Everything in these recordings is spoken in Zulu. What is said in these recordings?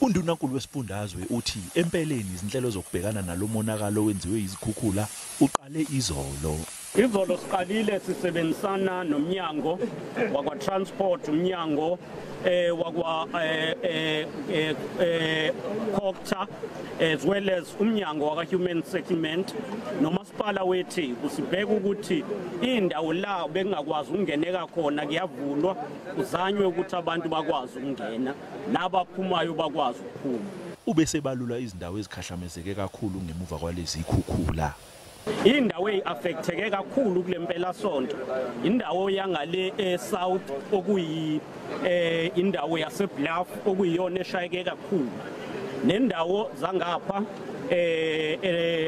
Undunankulu wesifundazwe uthi empeleni izinhlelo zokubhekana nalomonakalo wenziwe izikhukhula uqale izolo. Izolo siqalile sisebenzisana nomnyango wakwa transport, umnyango wakwa COGTA, as well as umnyango wakwa human settlement nomasipala wethu, kusibheka ukuthi indawo la bekungakwazi ukungeneka khona kuyavulwa, kuzanywe ukuthi abantu bakwazi ukungena, nabaphumayo bakwazi ukuphuma. Ubesebalula izindawo ezikhahlamezeke kakhulu ngemuva kwalezi ikhukhula. Indawo eaffecteke kakhulu kule mpelasonto indawo yangale eSouth, okuyi indawo yaseBluff okuyiyona eshayeke kakhulu, nendawo zangapha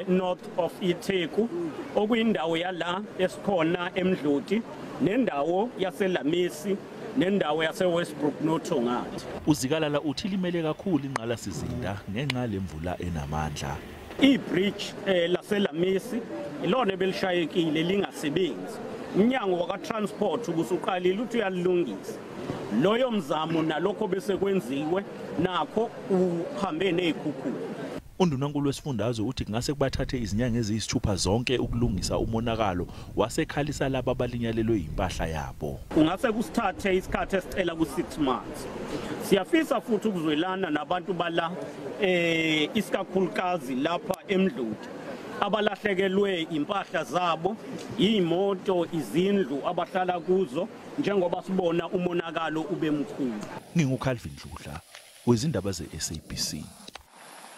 north of iTheku okuyindawo yala esikhona eMdloti, nendawo yaseLamisi, nendawo yaseWestbrook noThongathi. Uzikalala uthi limele kakhulu inqalasizinda ngenxa lemvula enamandla. Ibridge laseLamisi ilona ebelishayekile lingasebenzi. Umnyango wakwa-transport ubusuqalile uthi uyalungisa loyo mzamo, nalokho bese kwenziwe nakho uhambe nezikhukhula. Undunankulu wesifundazwe uthi kungase kubathathe izinyanga eziyisithupha zonke ukulungisa umonakalo, wasekhalisa laba abalinyalelwe impahla yabo. Kungase kusithathe isikhathi esicela ku-6 months. Siyafisa futhi ukuzwelana nabantu bala isikakhulukazi lapha eMdloti abalahlekelwe impahla zabo, imoto, izindlu abahlala kuzo, njengoba sibona umonakalo ube mkhulu. NginguCalvin Dludla wezindaba ze-SABC.